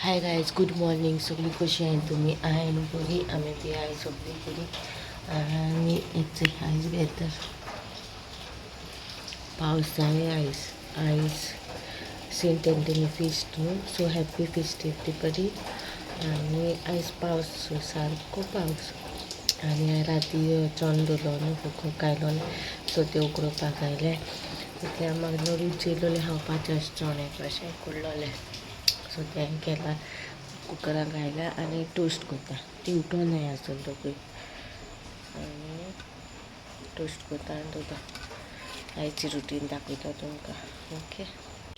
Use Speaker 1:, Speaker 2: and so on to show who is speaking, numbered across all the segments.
Speaker 1: Hi guys, good morning. सगळी कशी आहे तुम्ही? आहे न्हू बरी? आमी बी आहे सगळी बरी. आनी आयज वेदर पावस जाय. आयज आयज सेंट एंथनी फिस्ट न्हू, सो हॅप्पी फिस्ट एवरीबडी. आनी आयज पावस, सारको पावस. आनी राती चोण दवरलो न्हू, कायलो न्हू, सो ते उकडोवपाक आयले. तितल्या म्हाका न्हू रूच येयलोले खावपाचें अशें चणे कशें उकडलोले. सो तें केलां, कुकरान घायला आनी टोस्ट करता. ती उठोन नाय आसून दोगूय. आनी टोस्ट करता आनी दवरता. आयची रुटीन दाखयता तुमकां. ओके,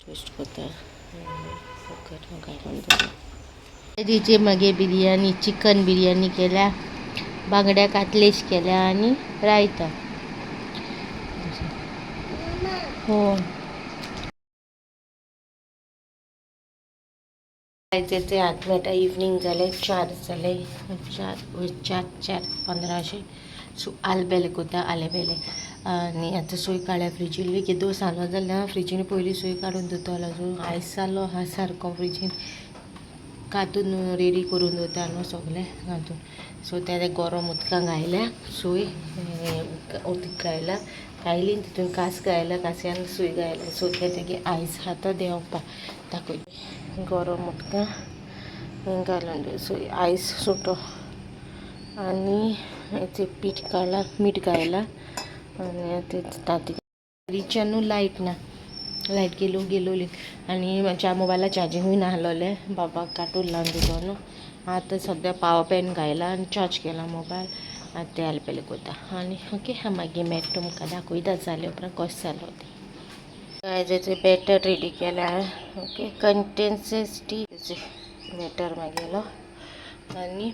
Speaker 1: टोस्ट करता आनी कुकरान घालून दवरता. तिचे मागीर बिरयानी, चिकन बिरयानी केल्या, बांगड्या कातलेश केल्या आनी रायता. हो, ते हात मेळटा. इवनींग जालें, 4 जाले, 4 4 4:15 अशें. सो आलबेले कोता, आलेबेले. आनी आतां सोय काडल्या फ्रिजीन. केदो सालो जाल्यार फ्रिजीन पयलीं सोय काडून दवरतलो. सो आयस जालो आहा सारको फ्रिजीन, कातून रेडी करून दवरता न्हू सगलें घालून. सो ते गरम उदकां घायल्या, सोय उदक घायला, कायलीन तितून कास घायला, कासयान सोय घायल्या. सो ते तेगे आयस आतां देंवपा दाखय. गरम उदकां घालून सोय आयस सुटो. आनी हेचे पीठ काडलां, मीठ घायलां आनी ते तांती. रिच्यान न्हू लायट ना, लायट गेलो गेलोली. आनी म्हाज्या मोबायला चार्जिंगूय नाहलोलें, बाबाक काटून लावन दिलो न्हू. आतां सद्या पावर बँक घायला आनी चार्ज केला मोबायल. आतां ते आलपेले कोता. आनी ओके, मागीर मेळटा तुमकां, दाखयता जाले उपरांत कशें जालो तें. आयज बॅटर रेडी केला. ओके, कंटेन्सिटी बॅटर मागेलो. आनी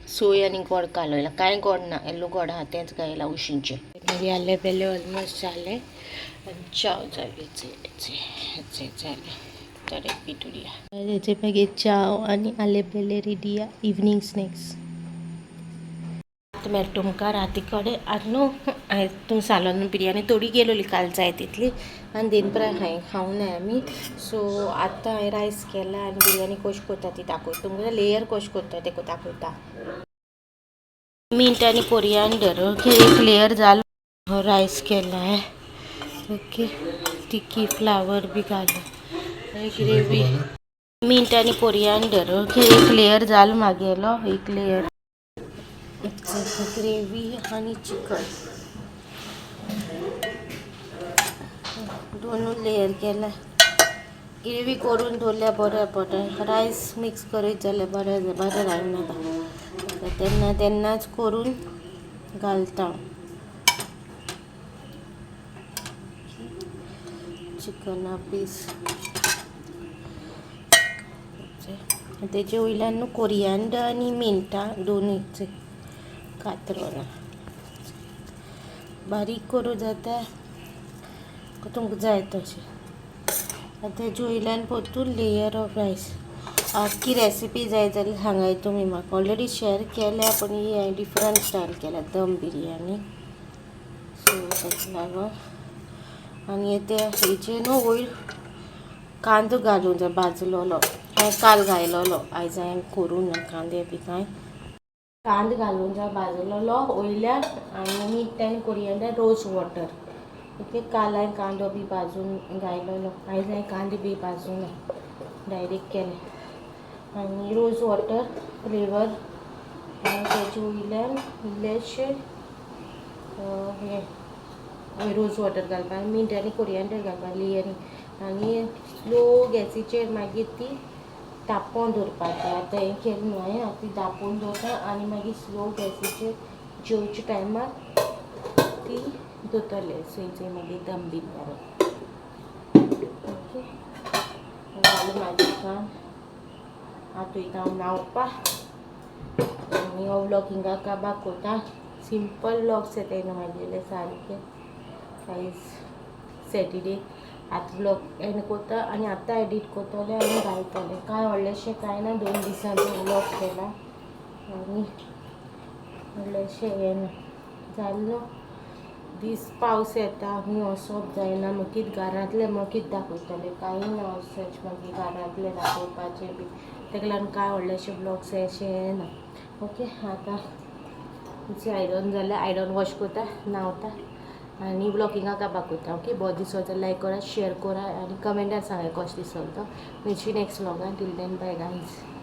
Speaker 1: सोय आनी गोड कालयला. कांय गोड ना, येल्लो गोड आहा तेंच घायला उशींचें. मागीर आले बेले ऑलमोस्ट जालें आनी चाव जाली. जालें थोडे पीठ उरया तेचे. मागीर चाव आनी आले बेले रेडी. Evening snacks. मेळटा तुमकां राती कडेन. आतां न्हू हांवें तुमकां सालोन बिरयानी थोडी गेलोली काल जाय तितली आनी दनपरां हांवें खावंक नाय आमी. सो आतां हांवें रायस केला आनी बिरयानी कशी करता ती दाखयता तुमकां. लेयर कशें करता तें दाखयता. मिंट आनी कोरियांडर. ओके, एक लेयर जालो. रायस केला आहे. ओके, टिक्की फ्लावर बी घालो, ग्रेवी, मिंट आनी कोरियांडर. ओके, एक लेयर जालो मागेलो. एक लेयर ग्रेवी आनी चिकन दोनूय लेयर केला. ग्रेवी करून दवरल्यार बरें पडटा. रायस मिक्स करीत जाल्यार बरें बरें जायना. तेन्ना तेन्नाच करून घालता. चिकना पीस तेजे वयल्यान न्हू कोरियांडर आनी मिंटा दोनूय कातरोना बारीक करूं जाता, तुमकां जाय तशें. आतां तेजे वयल्यान परतून लेयर ऑफ रायस. आख्खी रेसिपी जाय जाल्यार सांगाय तुमी म्हाका. ऑलरेडी शेअर केल्या, पूण ही हांवें डिफरंट स्टायल केल्या दम बिरयानी. सो ताका लागून. आनी ते हेजे न्हू वयर कांदो घालूं जाय भाजलोलो. हांवें काल घायलोलो, आयज हांवें करूं ना कांदे बी कांय. कांदो घालूं जाय भाजलोलो वयल्यान आनी मीठ आनी कोरियंडर, रोज वॉटर. ओके, काल हांवें कांदो बी भाजून घायलोलो, आयज हांवें कांदे बी भाजूं ना, डायरेक्ट केलें. आनी रोज वॉटर फ्लेवर. आनी तेजे वयल्यान इल्लेशें हें रोज वॉटर घालपाक, मिंट आनी कोरियंडर घालपाक लेयरींग. आनी स्लो गॅसीचेर मागीर ती तापोवन दवरपाचें. आतां हें केलें न्हू हांवें, आतां ती दापोवन दवरता आनी मागीर स्लो गॅसीचेर जेवच्या टायमार ती दवरतले. सो हेचे मागीर दम बिरयानी. ओके, जालें म्हाजें काम. आतां वयता हांव न्हांवपाक आनी हो व्लॉग हिंगा काबार कोता. सिंपल व्लॉग्स येताय न्हू म्हागेले सारके. आयज सॅटर्डे. आतां व्लॉग एंड कोता आनी आतां एडीट करतलें आनी घालतलें. कांय व्हडलेशें कांय ना, 2 दिसांचो व्लॉग केला आनी व्हडलेशें हें ना जालें. दीस पावस येता, खूंय वचप जायना. मागीर घरांतलें मागीर दाखयतलें, कांय ना अशेंच मागीर घरांतलें दाखोवपाचें बी. ताका लागून कांय व्हडलेशे ब्लॉग्स अशें येना. ओके, आतां आयरन जालें, आयरन वॉश करता, न्हांवता आनी ब्लॉगिंगा काबार करता. ओके, बरो दिसलो जाल्यार लायक करा, शेअर करा आनी कमेंटान सांगा कसो दिसलो तो. मेळची next ब्लॉगान. Till then, bye guys.